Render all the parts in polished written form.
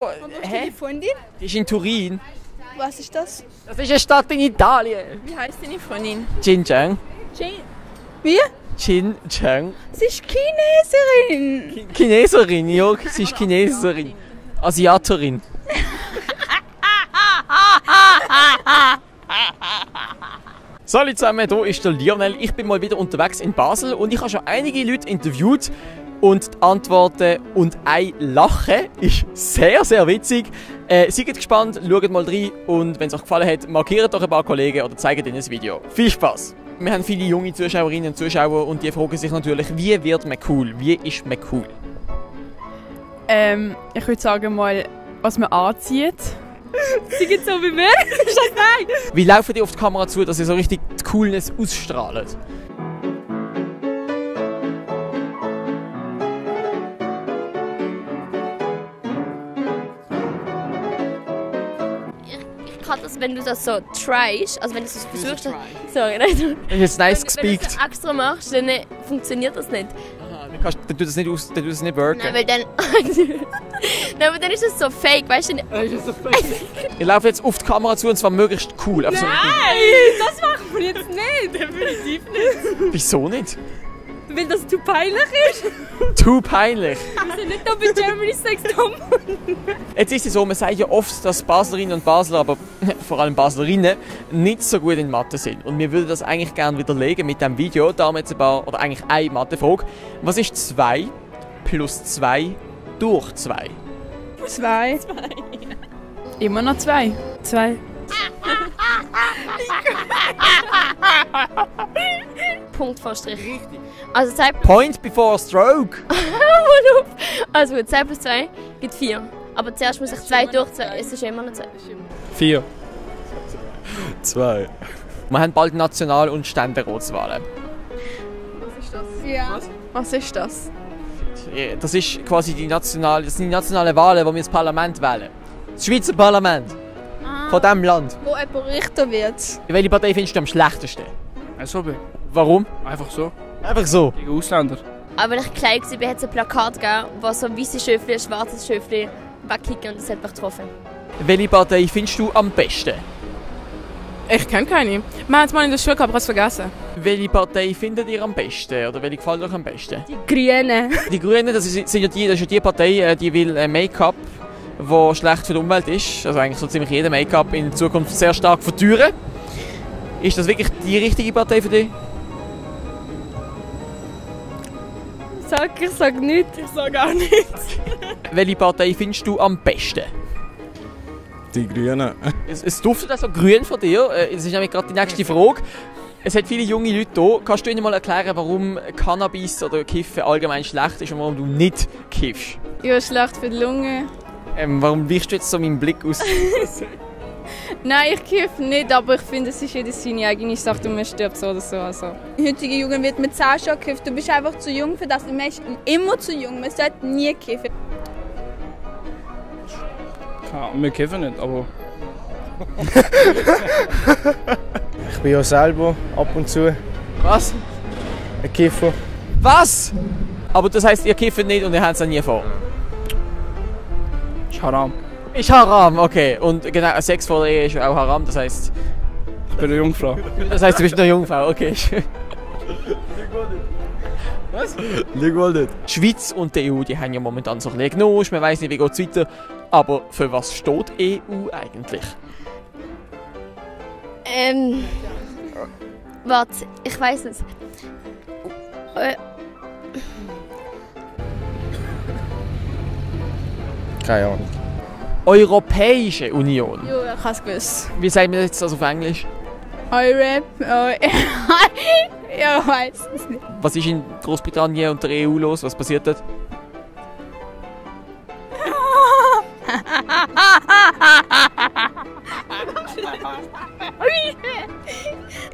Wo ist deine Freundin? Die ist in Turin. Was ist das? Das ist eine Stadt in Italien. Wie heißt deine Freundin? Xinjiang. Wie? Xinjiang. Sie ist Chineserin. Chineserin, ja, sie ist Chineserin. Asiaterin. Salut zusammen, hier ist der Lionel. Ich bin mal wieder unterwegs in Basel und ich habe schon einige Leute interviewt. Und die Antworten und ein Lachen ist sehr, sehr witzig. Seid gespannt, schaut mal rein und wenn es euch gefallen hat, markiert doch ein paar Kollegen oder zeigt ihnen das Video. Viel Spaß! Wir haben viele junge Zuschauerinnen und Zuschauer und die fragen sich natürlich, wie wird man cool? Wie ist man cool? Ich würde sagen mal, was man anzieht. Sie geht so wie mir. Wie laufen die auf die Kamera zu, dass sie so richtig die Coolness ausstrahlen? Ich kann das, wenn du das so tryst, also wenn du es versuchst, sorry, nein, Das ist nice wenn du gespeakt. das extra machst, dann funktioniert das nicht. Aha, dann tut das nicht aus, dann tut das nicht worken. Nein, weil dann, nein, aber dann ist es so fake, weißt du? Ich laufe jetzt auf die Kamera zu und zwar möglichst cool. Nein, Das machen wir jetzt nicht. Definitiv nicht. Wieso nicht? Weil das zu peinlich ist. Zu peinlich. Wir sind nicht da bei Germany's Next Top. Jetzt ist es so, man sagt ja oft, dass Baslerinnen und Basler, aber vor allem Baslerinnen, nicht so gut in Mathe sind. Und wir würden das eigentlich gerne widerlegen mit diesem Video. Da haben wir jetzt ein paar, oder eigentlich eine Mathefrage. Was ist 2 plus 2 durch 2? 2. Immer noch 2. 2. Punkt vor Strich. Richtig. Also 2 plus Point before stroke. also gut, 2 plus 2 gibt 4. Aber zuerst muss ich 2 durch 2, es ist immer noch 2. 4. 2. Wir haben bald National- und Ständeratswahlen. Ja. Was ist das? Das ist quasi das sind die nationalen Wahlen, wo wir das Parlament wählen. Das Schweizer Parlament. Von diesem Land. Wo jemand Richter wird. Welche Partei findest du am schlechtesten? SVP. Warum? Einfach so. Einfach so. Gegen Ausländer. Aber wenn ich klein war, hat es ein Plakat gegeben, wo so weiße Schöfli, schwarze Schöfli wegkicken und das hat mich getroffen. Welche Partei findest du am besten? Ich kenne keine. Wir haben es mal in der Schule gehabt, aber ich habe es vergessen. Welche Partei findet ihr am besten? Oder welche gefällt euch am besten? Die Grünen. Die Grünen, das ist ja die Partei, die will Make-up, das schlecht für die Umwelt ist. Also eigentlich so ziemlich jeder Make-up in Zukunft sehr stark verteuern. Ist das wirklich die richtige Partei für dich? Ich sag nichts. Ich sage auch nichts. Welche Partei findest du am besten? Die Grünen. Es duftet also grün von dir. Das ist nämlich gerade die nächste Frage. Es hat viele junge Leute hier. Kannst du ihnen mal erklären, warum Cannabis oder Kiffen allgemein schlecht ist und warum du nicht kiffst? Ja, schlecht für die Lunge. Warum weichst du jetzt so meinen Blick aus? Nein, ich kiffe nicht, aber ich finde, es ist jeder seine eigene Sache und man stirbt so oder so. Also. Die heutige Jugend wird mit 10 schon gekifft. Du bist einfach zu jung für das. Man ist immer zu jung. Man sollte nie kiffen. Ja, wir kiffen nicht, aber... Ich bin ja selber ab und zu Was? ein Kiffer. Was? Aber das heisst, ihr kifft nicht und ihr habt es auch nie vor? Ist Haram. Ist Haram, okay. Und genau, Sex vor der Ehe ist auch Haram, das heisst... Ich bin eine Jungfrau. Das heisst, du bist eine Jungfrau, okay. Was? Lieg wohl nicht. Die Schweiz und die EU, die haben ja momentan so ein bisschen Gnust, man weiss nicht, wie geht es weiter. Aber für was steht EU eigentlich? Warte, ich weiß es. Keine Ahnung. Europäische Union. Ja, ich habe es gewusst. Wie sagen wir jetzt das auf Englisch? Europe. Ja, ich weiß es nicht. Was ist in Großbritannien und der EU los? Was passiert dort?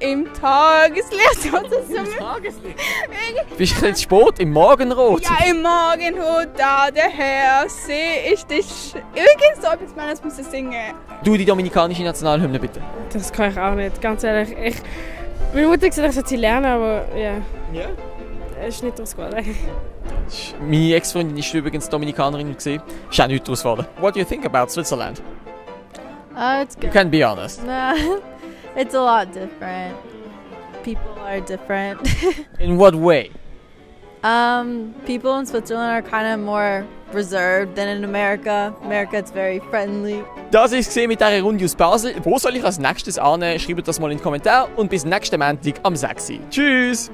Im Tageslicht oder so. Bist du jetzt spät im Morgenrot? Ja, im Morgenrot, da der Herr sehe ich dich. Übrigens, so etwas Mannes muss ich singen. Du die dominikanische Nationalhymne bitte. Das kann ich auch nicht, ganz ehrlich. Meine Mutter hat gesagt, ich soll sie lernen, aber ja. Ja? Es ist nicht das Gute. Meine Ex-Freundin war übrigens Dominikanerin. Ist auch nichts daraus geworden. What do you think about Switzerland? It's good. You can be honest. Nah, it's a lot different. People are different. In what way? People in Switzerland are kind of more reserved than in America. America is very friendly. Das war es mit dieser Runde aus Basel. Wo soll ich als nächstes annehmen? Schreibt das mal in die Kommentare und bis nächsten Montag am 6. Tschüss!